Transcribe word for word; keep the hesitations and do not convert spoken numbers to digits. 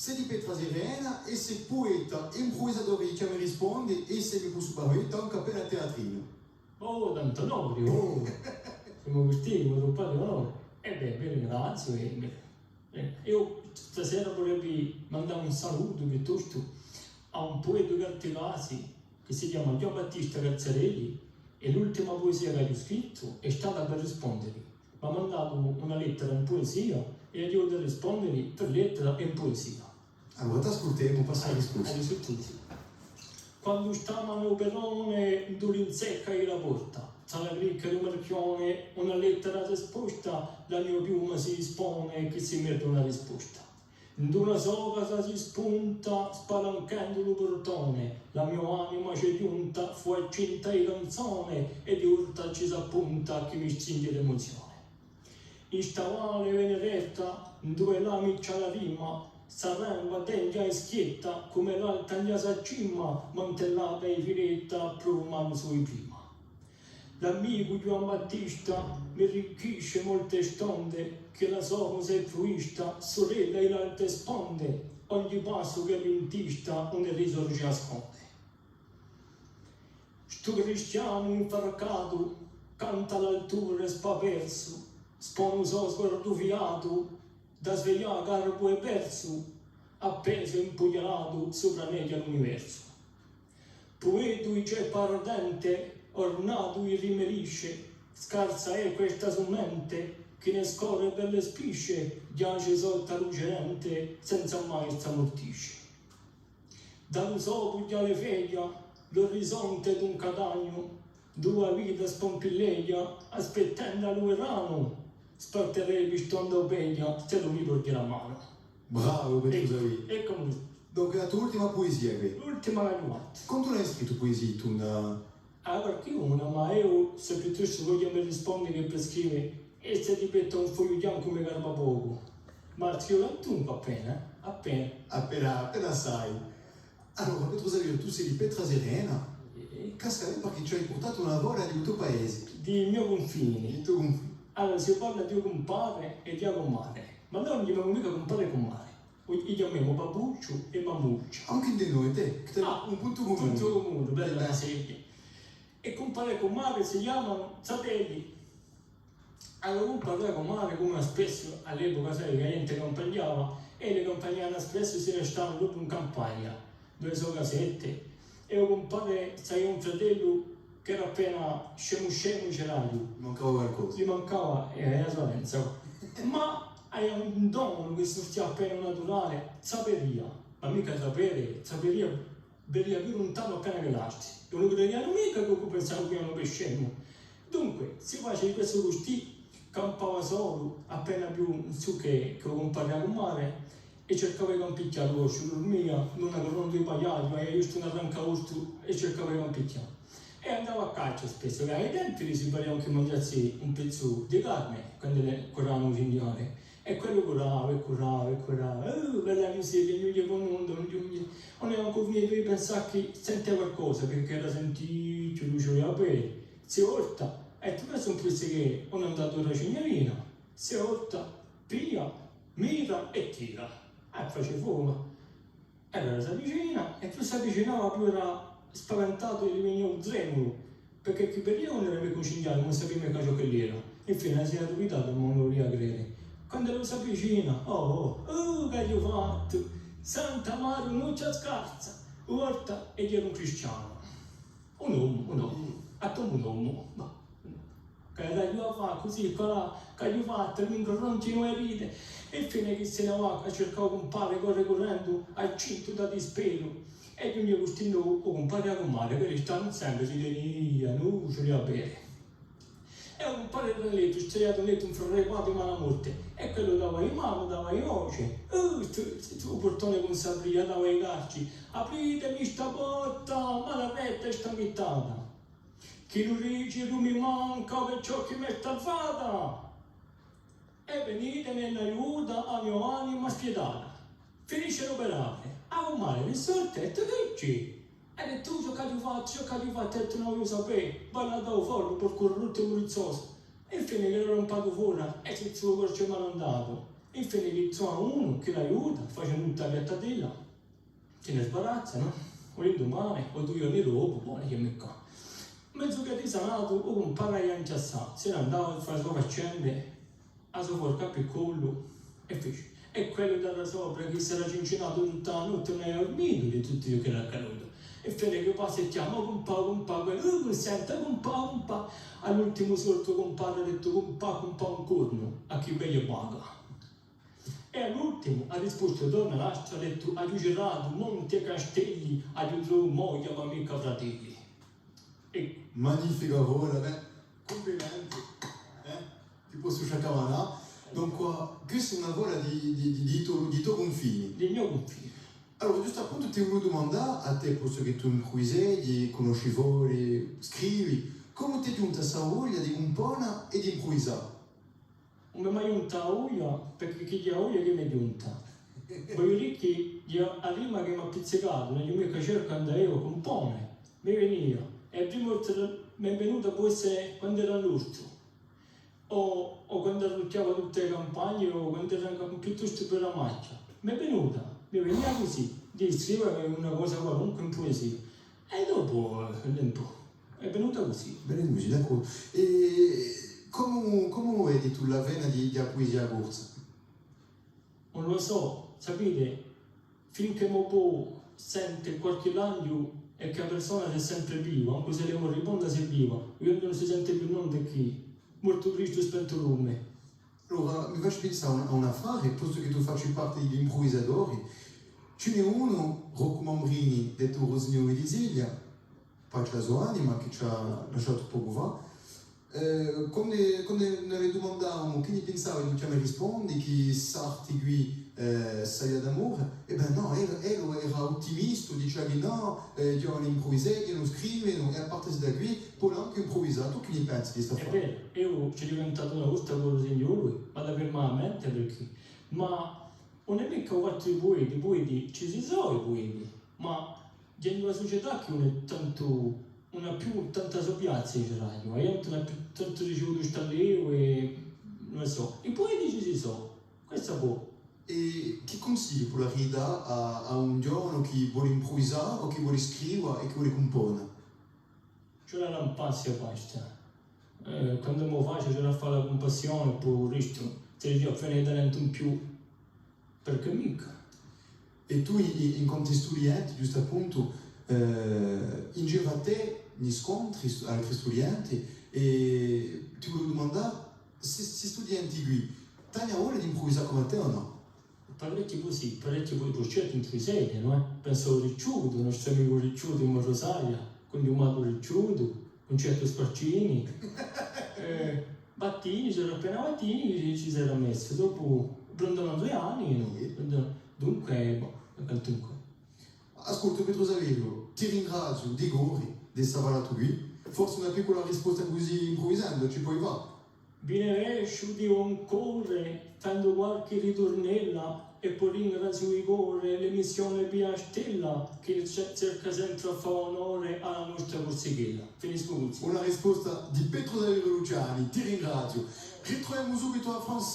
Sè di Petra Sirena è sè pueta, impruvisadore, chì mi risponde, è s'e mi possu permette, ancu appena teatrinu. Oh, tantu onoru! Oh! Simu custì, simu occupati d'onoru. È bè, vi ringraziu, è bè. Eh, eiu stasera vuleria mandà un salutu piuttostu à un pueta di Cartecasi, chì si chjama Ghjuvan Battista Calzarelli, è l'ultima puesia ch'aghju scrittu hè stata per rispondeli. M'hà mandatu una lettera in puesia è aghju da rispondeli per lettera è in puesia. Allora, t'ascultemu, passa à a risposta. Aghju scrittu cusì. Quandu stavamu à u perone, ind'è l'inzecca di a porta, trà a crica è u marchjone, una lettera risposta, la mio piuma si dispone chì si merita una risposta. Ind'una sola casa si spunta, spalanchendu lu purtone, la mio anima ci hè ghjunta, fù accinta di canzone, è di urta ci s'appunta chì mi stringe l'emuzione. In sta valle benedetta, induve l'ami ci hà la rima, s'arremba, tenghja è schietta, cum'è l'alta in a so cima, mantellata di filetta, prufumà u sole di prima. L'amicu Ghjuvan Battista mi arricchisce molte stonde, chì la so musa hè fruista, surella di l'alte sponde, ogni passu ch'ellu intista, un risorgiu asconde. Stu cristianu infarcatu canta à l'altura spapersu, spone u so sguardu fiatu, da sveglià garbu è persu, appesu è impugnalatu, supraneghja l'universu. Puetu di ceppa ardente, ornatu di rime lisce, scarsa hè questa sumente, chì ne scorre belle spisce, ghjace sottu à lu cedente, senza mai stramurtisce. Da lu so pughjale feghja, l'orizonte d'un Cataniu, duva a vita spompilleghja, aspettendu à lu veranu, sparterebbi stonda o peghja, s'ellu mi porghje la manu. Bravu, Petru Savì. Eccu, eccu. Dunque, a to ultima puesia, quì. L'ultima ch'aghju fattu. Quantu n'hai scrittu puesie tù, in Ah, qualchì una, ma eiu, sè piuttostu vogliu mi risponde chè per scrive, è sè di pettu à un fogliu biancu mi garba pocu. Ma scrivu quantunque appena, eh? Appena. Appena, appena assai. Allora, Petru Savì, tù sè di Petra Sirena. Iè. Casca bè, perchè ci hai purtatu una fola di u to paese. Di u mio cunfine. Di u to cunfine. Allora, si parla di u cumpare è di a cumare. Ma noi ùn chjamemu micca cumpare è cumare. U, i chjamemu babbucciu è mammuccia. Ancu ind'è noi, tè, chì t'hai un puntu cumunu. Ah, puntu cumunu, bella. Bella. Sì. È cumpare è cumare si chjamanu fratelli. Allora, u cumpare è a cumare, cum'è spessu à l'epoca, sai, chì a ghjente campagnava, è elli campagnavanu spessu, si ne stavanu dopu in campagna, duve so casette, è u cumpare s'avia un fratellu chì era appena scemu scemu, c'era, li mancava qualcosa. Li mancava, eh, a so lenza. Ma avia un donu chì surtia appena naturale, saperia, ma micca sapere, saperia, vedia più luntanu appena chè l'altri. Ùn lu credianu micca chì u pensavanu per scemu. Dunque, si face di quessu custì, campava solu, appena più in su chè, chè u cumpare è a cumare, è circava di campicchjà, u vosciu durmia, in una currona di pagliaghju, avia ghjustu un arrancaortu è circava di campicchjà. È andava à caccia spessu, chì à i tempi si parianu chì mangiassi un pezzu di carne, quandu curavanu u signore. È quellu curava, è curava, è curava. Uh, bella miseria, ùn ghjunghje pà nunda, ùn ghjunghje. Ùn avia mancu finitu di pensà chì sentia qualcosa, perchè era senticciu, luce di a pelle. Si volta, è tuttu questu ùn pò esse chè ùn hè andatu da Signorina. Si volta, piglia, mira è tira. Eh, face fuocu. È allora s'avvicina, è più s'avvicinava, più era spaventatu è li venia un tremulu, perchè chì per ellu ùn era micca un cinghiale, ùn sapia micca ciò ch'ellu era. Infine, s'era dubitatu, ma ùn lu vulia crede. Quand'ellu s'avvicina, oh, oh, oh, ch'aghju fattu? Santa Marunuccia scarsa! U volta è era un cristianu. Un omu, un omu. Mm. Hà tombu un omu. Ma, ch'aghju da fà cusì, quallà, ch'aghju fattu, mi ingrunzinu e ride. È infine chì si ne và à circà u cumpare, corre currendu, accintu da disperu. È ghjunghje custì ind'u, u cumpare è a cumare, chì restanu sempre, si tenianu, u sole à bere. È u cumpare era in lettu, sdraiatu in lettu, infrarrepatu, di mala morte. È quellu dava di manu, dava di voce. Uh, stu, stu, stu purtone cum'è s'apria, dava di calci. Apritemi sta porta, maladetta sta nittata. Chì lu dici tù mi manca, perciò chì m'hè salvata. È venitemi in aiutu, a mio anima spietata. Finisce l'operare. A cumare risorte, è tù dici? È tù ciò ch'aghju fattu, ciò ch'aghju fattu, è tù ùn lu sapè. Ballata à u follu, porcu bruttu è murizzosu. Infine ch'ellu era un pocu fora, è si zù corse malandatu. Infine li trova unu chì l'aiuta, facendu tutta a piattadella, si ne sbarazza, nò? U lindumane, o dui ghjorni dopu, bonu, chì hè micca. Mezu chì hè risanatu, u cumpare l'hà inchjassatu, si n'hè andatu à fà e so faccende, a so forca à piccullu, è fece. È quellu da là sopra chì s'era cincunatu tutta a notte ùn avia durmitu di tuttu ciò chì era accadutu. È fece chì passa è chjama: "O cumpà, o cumpà", quellu: "Uh, cunsenta, cumpà, o cumpà." À l'ultimu sortu u cumpare hà dettu: "Cumpà, cumpà, un cornu à chì vede paga." È à l'ultimu hà rispostu torna l'astru, hà dettu: "Aghju giratu monti è castelli, aghju trovu moglia, ma micca fratelli." Eccu. Magnifica fola, bè, cumplimenti, eh? Ti possu sciaccamanà. Dunque, questa hè una fola di, di, di, di to, di to cunfini. Di u mo cunfine. Allora, ghjustu à puntu ti vuliu dumandà à tè, postu chì tù impruviseghji, cunnosci foli, scrivi, cumu t'hè ghjunta sta voglia di cumpona è di impruvisà? Ùn m'hè mai ghjunta a voglia, perchè chì hè a voglia chì m'hè ghjunta. Vogliu dì chì hè a rima chì m'hà pizzicatu, ùn aghju micca cercatu, andava eiu à cumpone, mi venia. È a prima volta m'hè venuta pò esse quand'era à l'ortu, o, o quandu arruchjava tutte e campagne, o quand'era ancu piuttostu per a machja. M'hè venuta, mi venia cusì, di scrive una cosa qualunque in puesia. È dopu, eh, cù u tempu, hè venuta cusì. Bè, cusì, d'accordu. È cumu, cumu vedi tù l'avvena di, di a puesia corsa? Ùn lu sò, sapete, finch'omu pò sente qualchì lanciu hè chì a persona hè sempre viva, ancu s'ella hè morimonda, s'ella hè viva, quandu ùn si sente più nunda hè chì, mortu Cristu, spentu u lume. Allora, mi faci pinsà à un, à un affare, postu chì tù faci parte di l'impruvisatori, ci n'hè unu, Roccu Mambrini, dettu u Rusignolu di Siglia, pace à a so anima, chì ci hà lasciatu pocu fà. Eh, quandu, quandu ne dumandavamu chì ni pinsava di u chjama è rispondi, chì Sarti quì, eh, salia d'amore, è bè nò, ellu, ellu era ottimistu, dicia chì nò, eh, i ghjovani impruvisegghjanu, scrivenu, è à partesi da quì, ponu ancu impruvisà. Tù chì ni pensi di sta... Hè vera, eiu ci sò diventatu una volta cù u Rusignolu, ma da fermà a mente, perchè, ma ùn hè micca u fattu di i pueti, i pueti, ci si sò i pueti, ma ghjè in una sucetà chì ùn hè tantu, ùn hà più tanta so piazza, diceraghju, a ghjente ùn hà più tantu ricevutu stu allivu è, ùn sò, i pueti ci si sò, quessa pò. È chì cunsigliu pudareti dà à, à un ghjovanu chì voli impruvisà o chì voli scriva è chì voli cumpona? Ci vole à lampassi è basta. Eh, quandu omu face, ci vole à fà cù passione, è po u restu, s'ellu ci hè appena di talentu in più, perchè micca. È tù in, in, in quantu studienti, ghjustu à puntu, eh, in giru à tè, ni scontri stu-, altri studienti, è ti vuliu dumandà, sti, sti studienti quì, t'ani a voglia d'impruvisà cum'è à tè o nò? Parechji cusì, parechji cusì, purchè certi intruseri, nò? Pensu à u Ricciutu, u nostru amicu Ricciutu, in Rosaria, cunghjumatu Ricciutu, cun certu Sparcini. Eh, Battini, c'era appena Battini chì ci s'era messu, dopu Brandon Andreani, nò? Sì. Dunque, bò, quantunque. Ascolta, Petru Saverio, ti ringraziu di cori d'esse parlatu quì. Forse una piccula risposta cusì impruvisendu, ci poi fà? Vi ne vesciu di bon core, fendu qualchì riturnella, è po ringraziu di core l'emissione Via Stella, chì ce-, cerca sempre à fà onore à a nostra Corsichella. Finiscu cusì. Una risposta di Petru Saverio Luciani, ti ringraziu. Ritruvemu subitu à Francis.